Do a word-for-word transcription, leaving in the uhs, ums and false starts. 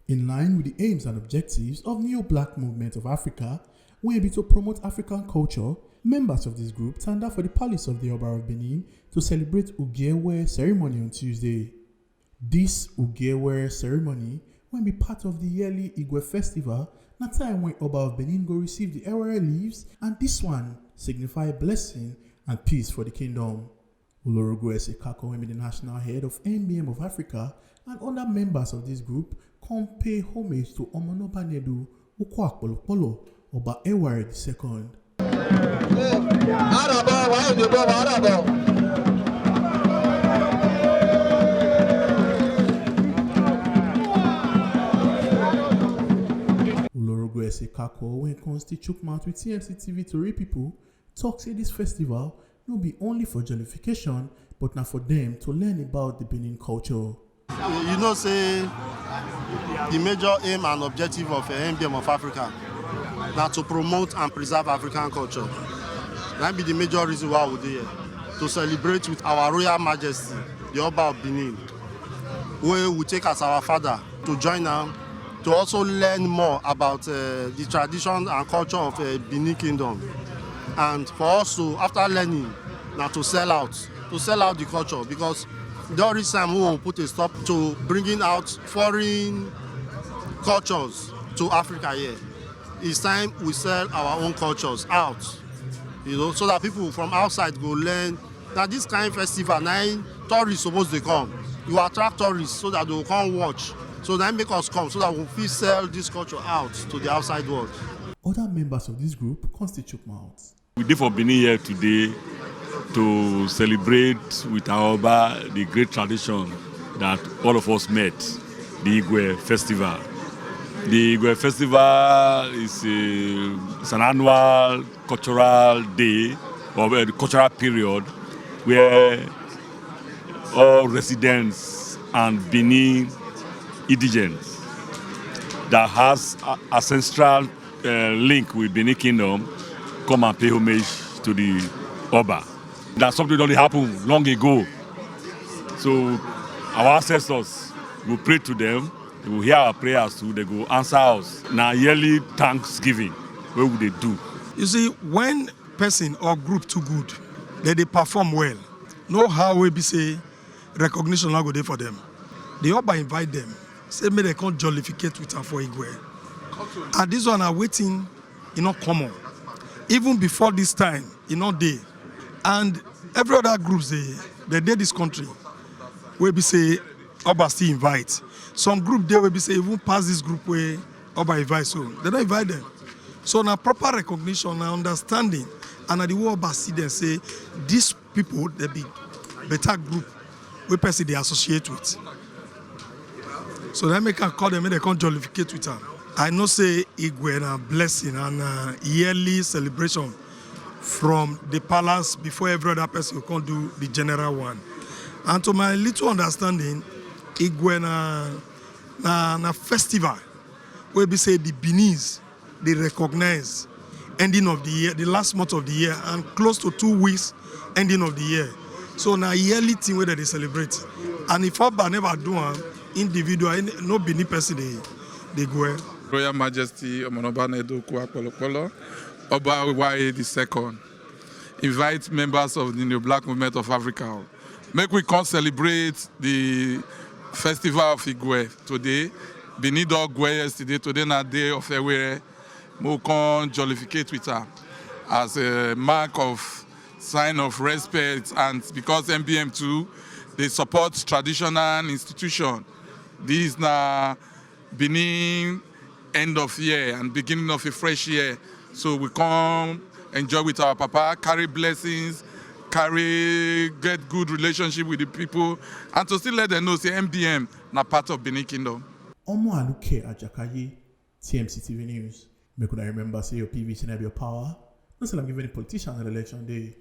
In line with the aims and objectives of Neo Black Movement of Africa, wey be to promote African culture, members of this group tanda for the palace of the Oba of Benin to celebrate Ugewe ceremony on Tuesday. This Ugewe ceremony, wey be part of the yearly Igwe festival, na time when Oba of Benin go receive the Ewere leaves, and this one signify blessing and peace for the kingdom. Olorogo Esekako, wey be the national head of N B M of Africa, and other members of this group come pay homage to Omonoba Nedu Ukwa Polopolo, Oba Ewere the second. Araba, wa ni bo, araba. Olorogo Esekako, wey come still chook mouth with T M C T V tori people, talk say this festival no be only for jollification, but na for them to learn about the Benin culture. You know say the major aim and objective of uh, N B M of Africa na to promote and preserve African culture. That be the major reason why we dey here, to celebrate with our Royal Majesty, the Oba of Benin, wey we take as our father, to join am, to also learn more about uh, the tradition and culture of uh, Benin Kingdom. And for us to, after learning, na to sell out, to sell out the culture, because e don reach time we will put a stop to bringing out foreign cultures to Africa here. It's time we sell our own cultures out, you know, so that people from outside go learn. Now this kind of festival, now tourists supposed to come. You attract tourists so that they will come watch. So that make us come so that we fit sell this culture out to the outside world. Other members of this group come still chook mouth. We dey for Benin here today to celebrate with our Oba the great tradition that all of us met, the Igwe Festival. The Igwe Festival is, a, is an annual cultural day or a cultural period where all residents and Benin indigents that has a- ancestral uh, link with Benin Kingdom come and pay homage to the Oba. That's something that only happened long ago. So our ancestors will pray to them, they will hear our prayers too, they go answer us. Now yearly thanksgiving, where would they do? You see, when person or group too good, then they perform well. No how we be say recognition no go dey for them. The Oba invite them, say make they come jollificate with am for Igwe. And this one are waiting, e no common. Even before this time, e no dey. And every other groups they they dey this country, wey be say Oba still invite. Some group dey wey be say even pass this group wey Oba invite, so they don't invite them. So na proper recognition, na understanding, and na the way Oba see them say these people they be better group wey person they associate with. So that make I call them, make they come jollificate with am. I know say Igwe na blessing and uh, yearly celebration from the palace before every other person go come do the general one. And to my little understanding, Igwe na na, na festival wey be say the Beninese dey recognize ending of the year, the last month of the year, and close to two weeks ending of the year. So na yearly thing wey dem dey celebrate. And if Oba never do am, individual, any- no Benin person dey dey go. Eh. Royal Majesty Omonoba Nedo Okua Polopolo, Oba Ewere the second, invite members of the New Black Movement of Africa. Make we come celebrate the festival of Igwe today. Benin don Igwe yesterday, today na day of Ewere. Make we come jollificate with her as a mark of sign of respect, and because M B M two, they support traditional institution. This na Benin end of year and beginning of a fresh year. So we come enjoy with our papa, carry blessings, carry get good relationship with the people, and to still let them know say M B M na part of Benin Kingdom. Omo Aluke Ajakaye, T M C T V News. Make una remember say your P V C na be your power. No say I'm giving any politician an election day.